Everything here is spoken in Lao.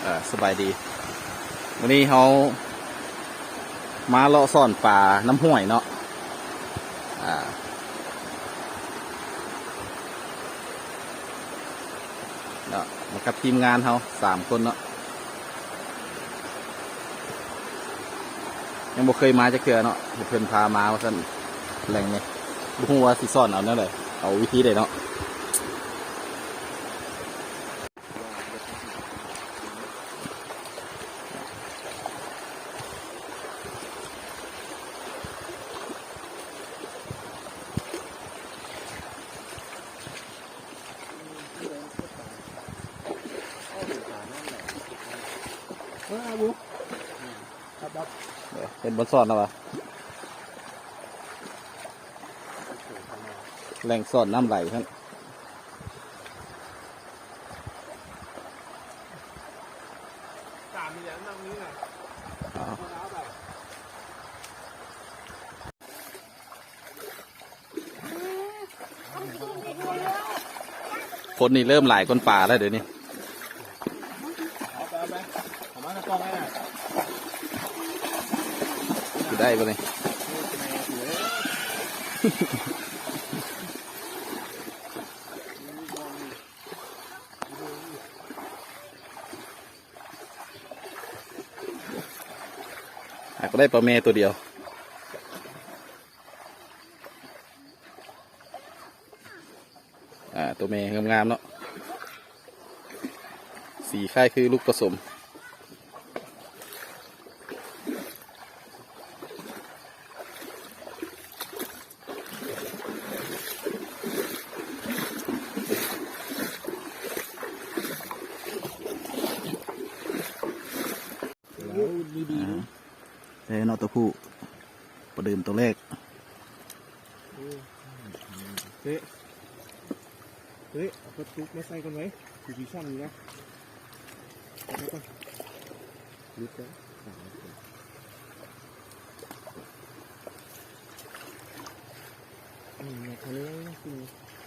ອ່າ ສະບາຍດີ ມື້ນີ້ເຮົາມາເລາະຊ່ອນປານ້ຳຫ້ວຍເນາະ ອ່າ ເນາະ ມາກັບທີມງານເຮົາສາມຄົນເນາະ ຍັງບໍ່ເຄີຍມາຈັກເທື່ອເນາະ ໃຫ້ເພິ່ນພາມາວ່າຊັ້ນ ແຫຼ່ງນີ້ ບໍ່ຮູ້ວ່າຊິຊ່ອນເອົາແນວໃດ ເອົາວິທີໃດເນາະ. ເອີ ເຫັນບ່ອນຊ່ອນແລ້ວຫວາ? ແຫຼ່ງຊ່ອນນ້ຳໄຫຼຫັ້ນ. ຄົນນີ້ເລີ່ມຫຼາຍກ່ອນປາແລ້ວດຽວນີ້. ເອົາໄປ ເອົາໄປ ເອົາມາໃສ່ກ່ອງໄວ້ນະ. ຊິໄດ້ບໍ່ນີ້? ຫາກໄດ້ປາແມ່ຕົວດຽວ. ອ່າ ຕົວແມ່ງາມໆເນາະ ສີຄ້າຍຄືລູກປະສົມ. ອ່າ ໄດ້ເນາະ ຕົວຜູ້ ປະເດີມຕົວແລກ. ເຕະ ເຕະ ເອົາປະຕູມາໃສ່ກ່ອນໄວ້ ຊິມີຊ່ອງຢູ່ນະ ເອົາໄປກ່ອນ ຫຼຸດກ່ອນ ອືມ ເອົາເລີຍ.